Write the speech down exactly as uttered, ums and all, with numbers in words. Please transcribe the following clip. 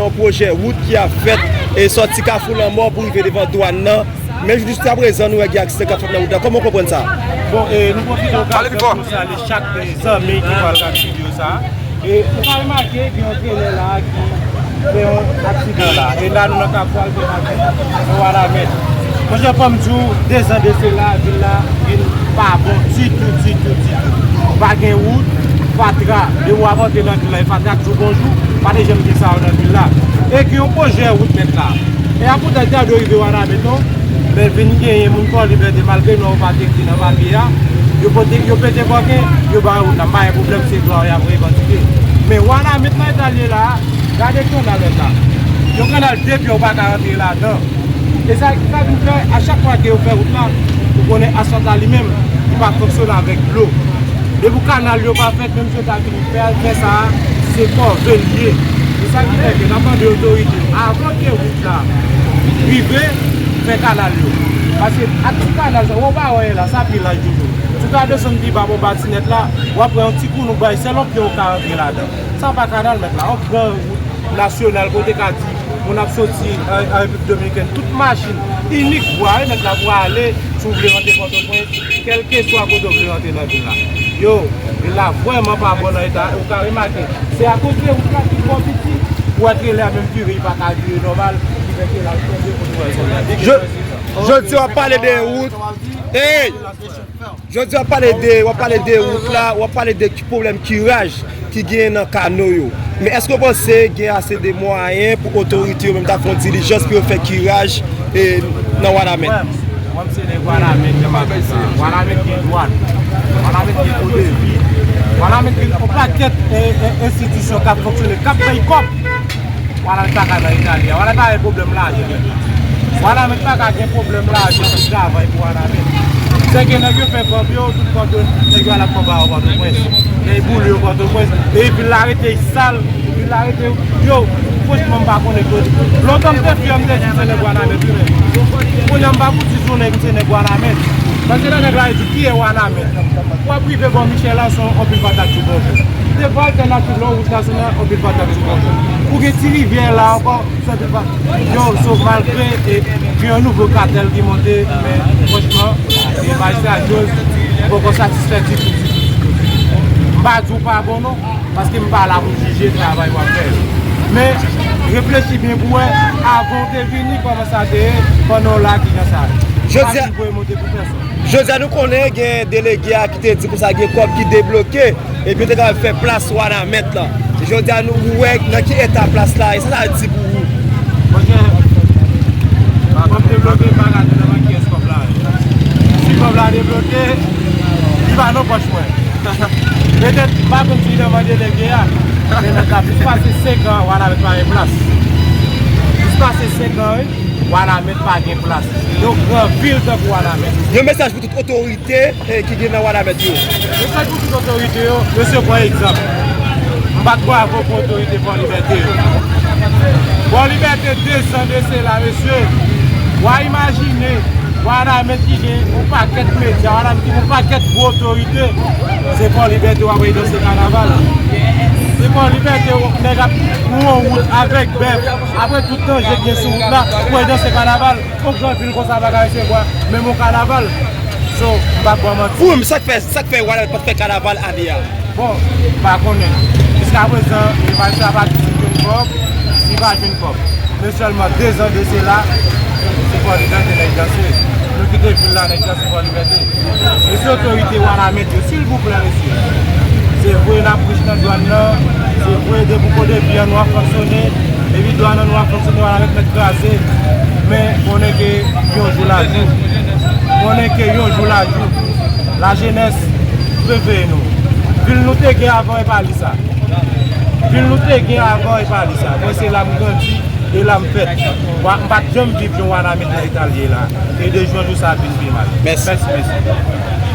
Yon pwojè wout ki ap fèt e sòti Kafou Lanmò pou rive devan dwàn nan. Men jiskaprezan, nou wè gen aksidan k ap fèt nan wout la. Kòman w konprann sa? Bon, e, nou pwofite okazyon pou nou salye chak, e, zanmi ki pral gade videyo sa a. E ou ka remake gen yon trenè la a ki fè yon aksidan la. E la, nou nan Kafou Altenasyon, nan Wanament. Monchè, fò m di w, de zan de sela, vil la vin pa bon ditou, ditou, ditou. Pa gen wout, fatra. Depi w ap antre nan vil la, e fatra k di w bonjou. Pa te janm gen sa yo nan vil la. E gen yon pwojè wout nèt la. E a poutèt gade yo rive Wanament non. Men vin genyen moun Fò Libète, malgre non yo pa te ekri nan papye a, yo pote, yo pete kòken, yo ba yo wout la. M pa gen pwoblèm, se dwa yo y ap revandike. Men Wanament nan eta l ye la a, gade kanal nèt la. Yon kanal de pye ou pa ka rantre ladan. E sa, sa vin fè, a chak fwa ke yo fè wout la, ou konnen asfalt la li menm, li pa fonksyone avèk dlo. Depi kanal yo pa fèt, menm si yo ta vin fè, fè sa a, se kòve l ye. E sa ki fè ke n ap mande otorite, avan ke wout la rive, fè kanal yo. Paske ak ti kanal sa, ou pa wè la, sa pi laj toujou. Si w ta desann pi ba bò Batinèt la, w ap wè yon ti kou nou bay, sèl yon pye ou ka rantre ladan. Sa pa kanal mèt la, yon gran wout nasyonal kote ka di moun ap soti an, an Repiblik Dominikèn, tout machin, inik vwa wi mèt la pou ale, si w vle rantre Pòtoprens, kèlkeswa kote w vle rantre nan vil la. Yo, vil la vrèman pa bon nan eta, ou ka remake. Se akoz de wout la ki twò piti, ou wè trelè a menm vire, li pa ka vire nòmal, ki fè ke l al tonbe kote w wè l tonbe. Je, jodi w ap pale de wout. Hey! Jodi w ap pale de, w ap pale de wout la, w ap pale de ki pwoblèm kiraj ki genyen nan kano yo. Men èske w panse gen ase de mwayen pou otorite yo menm ta fè yon dilijans pou yo fè kiraj, e, nan Wanament? Mwen, mwen, se nèg Wanament, jan m ap di sa. Wanament gen dwàn. Wanament gen kodevi. Wanament gen yon pakèt, e, e, enstitisyon k ap fonksyone, k ap peye kòb. Wanament pa ka nan eta li a. Wanament pa gen pwoblèm lajan. Wanament pa ka gen pwoblèm lajan pou travay pou Wanament. Se ke nèg yo fè kòb yo, tout kòb yo, nèg yo al ap konba yo Pòtoprens. Nèg boule yo Pòtoprens. E vil la rete sal, vil la rete, yo, franchman, m pa konnen kote. Lontan m te fyè, m te di se nèg Wanament wi, men kounye a m pa pou di sou nèg m se nèg Wanament. Paske lè nèg la di ki e Wanament. W ap rive bò Michèl la, se yon anpil patat sou bonjou. Devan altènativ lè w wout nasyonal, anpil patat sou bonjou. Ou gen ti rivyè la ankò, se anpil patat. Yo, so malgre e gen yon nouvo katèl ki monte, men franchman, e majistra Joz poko satisfè ditou, ditou, ditou, ditou. M pa di w pa bon non, paske m pa la pou jije travay w ap fè. Men, reflechi byen pou wè, avan w te vini, kòman sa te ye, pandan w la, kijan sa ye. Jodi a, pa vin voye monte pou pèsonn. Jodi a nou konnen gen delege a ki te di konsa gen kòb ki debloke, epi yo te kapab fè plas Wanament lan. Jodi a nou wè nan ki eta plas la ye, sa sa di pou ou? Monchè, kòb debloke, m pa ka di nan men kiyès kòb la ye. Si kòb la debloke, li pa nan pòch mwen. Petèt, m pa konn si li nan men delege a, men nan ka plis pase senk an, Wanament pa gen plas. Plis pase senk an, wi. Wanament pa gen plas. Yon gran vil tankou Wanament. Yon mesaj pou tout otorite, eh, ki gen nan Wanament yo. Mesaj pou tout otorite yo, mesye pran egzanp. M bat bravo pou otorite Fò Libète yo. Fò Libète de zan de sela, mesye. W a imajine, Wanament ki gen yon pakèt medya, Wanament ki gen yon pakèt gwo otorite. Se Fò Libète w ap wè danse kanaval. Se Fò Libète w, nèg ap pran wout avèk bèf. Apre tout danje k gen sou wout la, pou al danse kanaval, yon gran vil konsa pa ka resevwa menm yon kanaval. So, m p ap ba w manti. Pou m, sa k fè, sa k fè Wanament pa t fè kanaval ane a? Bon, m pa konnen. Jiskaprezan, li pa di sa pa di si l jwenn kòb, si l pa jwenn kòb. Men sèlman de zan de sela, se Fò Libète nèg danse. Nou kite vil la, nèg danse Fò Libète. Mesye otorite Wanament yo, silvouplè, mesye. Se vre n ap rich nan dwàn nan, se vre depi kote byen nou ap fonksyone, epi dwàn nan nou ap fonksyone, Wanament mèt kraze. Men konnen ke yon jou la jou. Konnen ke yon jou la jou. Lajenès, reveye nou. Vil nou te gen avan e pa li sa. Vil nou te gen avan e pa li sa. Mwen se la m grandi. E la m fèt. Wa-, m pa t janm viv yon Wanament nan eta l ye la. E de jou an jou sa ap vin pi mal. Mèsi. Mèsi, mèsi.